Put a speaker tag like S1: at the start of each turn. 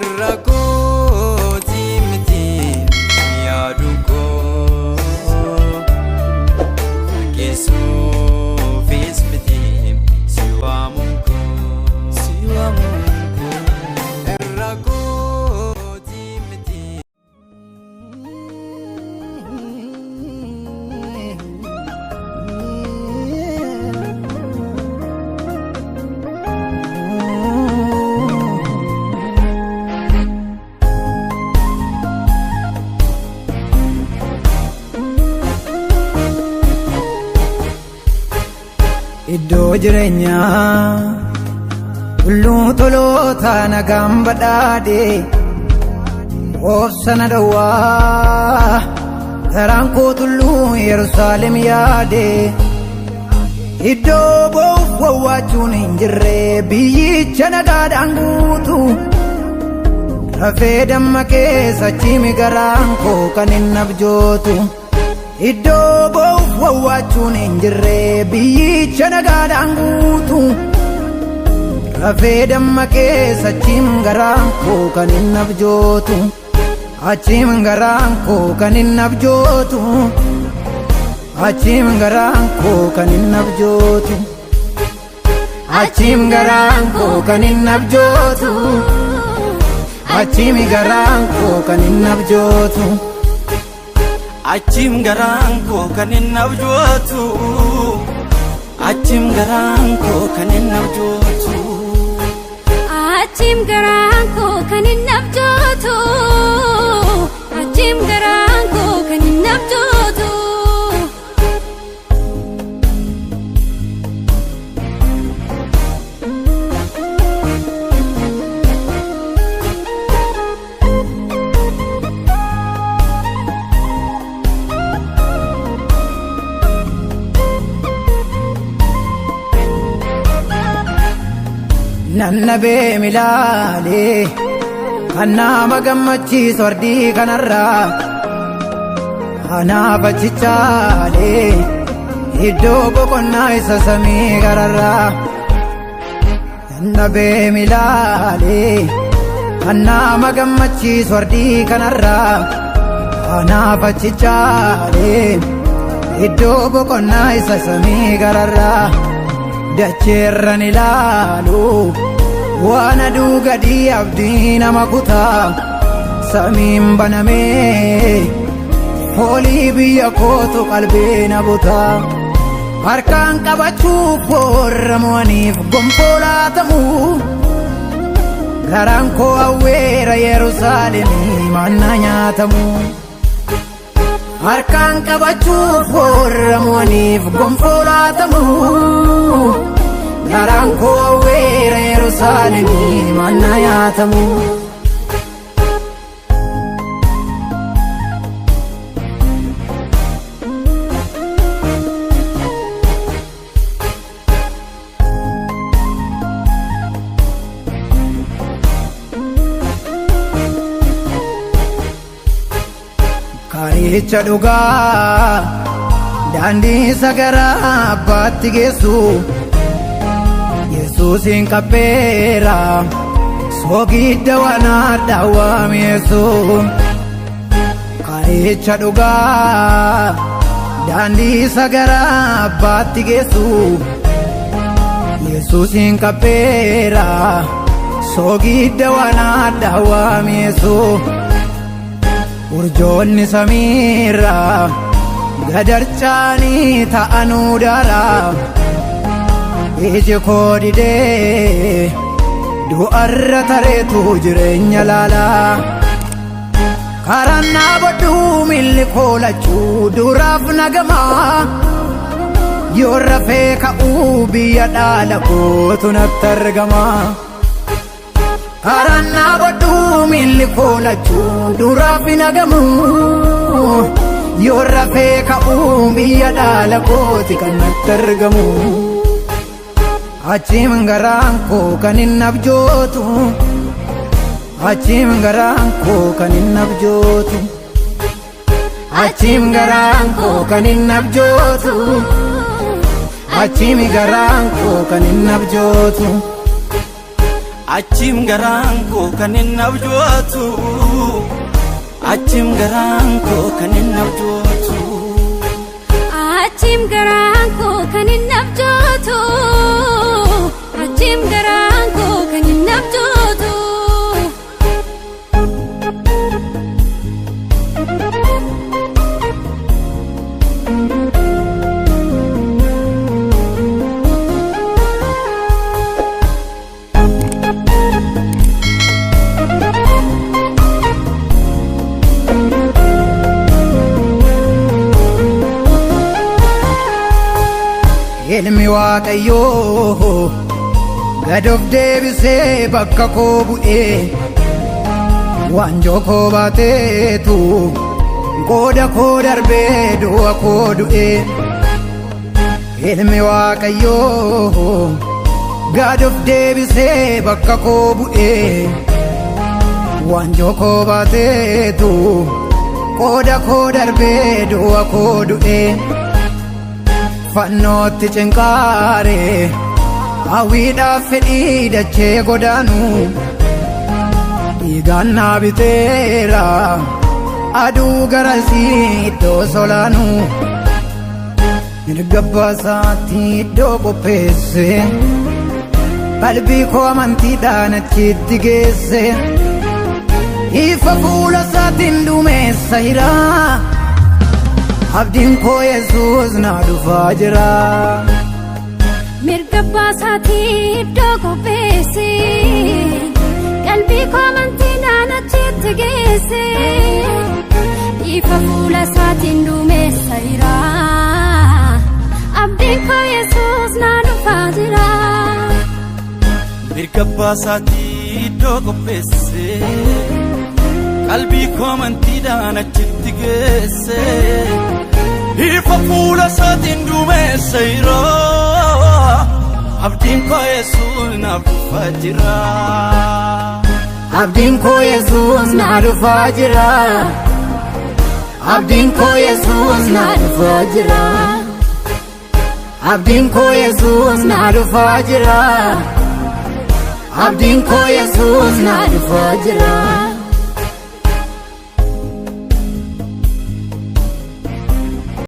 S1: Irra kooti miti yaaduun koo Fakkeessuufis miti si waamuun koo si waamuun koo Irra kooti miti.
S2: Iddoo jireenyaa tulluu toloota nagaan badhaadhe obsa na dhowwaa garaan koo tulluu Yerusaalem yaade iddoo boo'uuf wawwaachuun hin jirre biyyicha nagaadhaan guutu rafee damma keessa chimi garaan koo kan hin abjootu. Iddoo boo'uuf wawwaachuun hin jirre biyyicha nagaadhaan guutu rafee damma keessa achiin garaan koo kan hin abjootu achiin garaan koo kan hin abjootu achiin garaan koo kan hin abjootu achiin garaan koo kan hin abjootu achiin garaan koo kan hin abjootu.
S1: Achiim garaan koo kan hin abjootu Achiim garaan koo kan hin abjootu
S3: Achiim garaan koo kan hin abjootu. Achiim garaan koo kan hin abjootu.
S2: Nannabee milaalee kan nama gammachiisu ardii kanarraa anaaf achichaalee iddoo boqonnaa isa samii gararraa. Nannabee milaalee kan nama gammachiisu ardii kanarraa anaaf achichaalee iddoo boqonnaa isa samii gararraa. Dacheerran ilaalu waan aduu gadii abdii nama kutaa samiin banamee foolii biyya kootu qalbii na butaa harkaan qabachuuf warra mo'aniif gonfoo laatamu garaan koo awweera Yerusaalemii manna nyaatamu. Harkaan qabachuuf warra mo'aniif gonfoo laatamu garaan koo awweera Yerusaalemii manna nyaatamu. Karicha dhugaa daandii isa gara abbaatti geessu Yesuusin qabbeera soogidda waan hadhaawaa mi'eessu. Karicha dhugaa daandii isa gara abbaatti geessu Yesuusin qabbeera soogidda waan hadhaawaa mi'eessu. Urjoonni samiirra gadarchaanii ta'anuu daara iji koo didee du'arra tareetu jireenya laala. Karaan dhaabadhu miilli koo lachuu duraaf nagamaa yoo rafee ka'uu biyya dhaala kootu natti argama. Karaan dhaabadhu miilli koo lachuu duraaf hin hagamu. Yoo rafee ka'uu biyya dhaala kooti kan natti argamu. Achiin garaan koo kan hin abjootu. Achiin garaan koo kan hin abjootu. Achiin garaan koo kan hin abjootu. Achiin garaan koo kan hin abjootu.
S1: Achiim garaan koo kan hin abjootu. Achiim garaan koo kan hin abjootu.
S3: Achiim garaan koo kan hin abjootu. Achiim garaan koo kan hin abjootu.
S2: Ilmi Waaqayyoo gad of deebisee bakka koo bu'ee, waanjoo koo baateetu qooda koo darbee du'a koo du'ee. Ilmi Waaqayyoo gad of deebisee bakka koo bu'ee, waanjoo koo baateetu qooda koo darbee du'a koo du'ee. Fannootti cinqaare hawwiidhaaf fedhii dachee godaanu, dhiigaan naa biteera aduu garasii iddoo solaanu. Mirga abbaasaatti iddoo qopheesse, qalbii koo amantiidhaan achitti geesse. Ifa fuula isaatiin duumessa hiraa, abdiin koo Yesuus na dhufaa jira.
S3: Mirga baasaatii iddoo qopheesse, qalbii koo amantiidhaan achitti geesse. Ifa fuula isaatiin duumessa jira, abdiin koo Yesuus na dhufaa jira.
S1: Mirga baasaatii iddoo qopheesse, qalbii koo amantiidhaan achitti geesse. Ifa fuula isaatiin duumessa jira, abdiin koo Yesuus naaf dhufaa jira.
S2: Abdiin koo Yesuus na dhufaa jira. Abdiin koo Yesuus na dhufaa jira. Abdiin koo Yesuus na dhufaa jira. Abdiin koo Yesuus na dhufaa jira.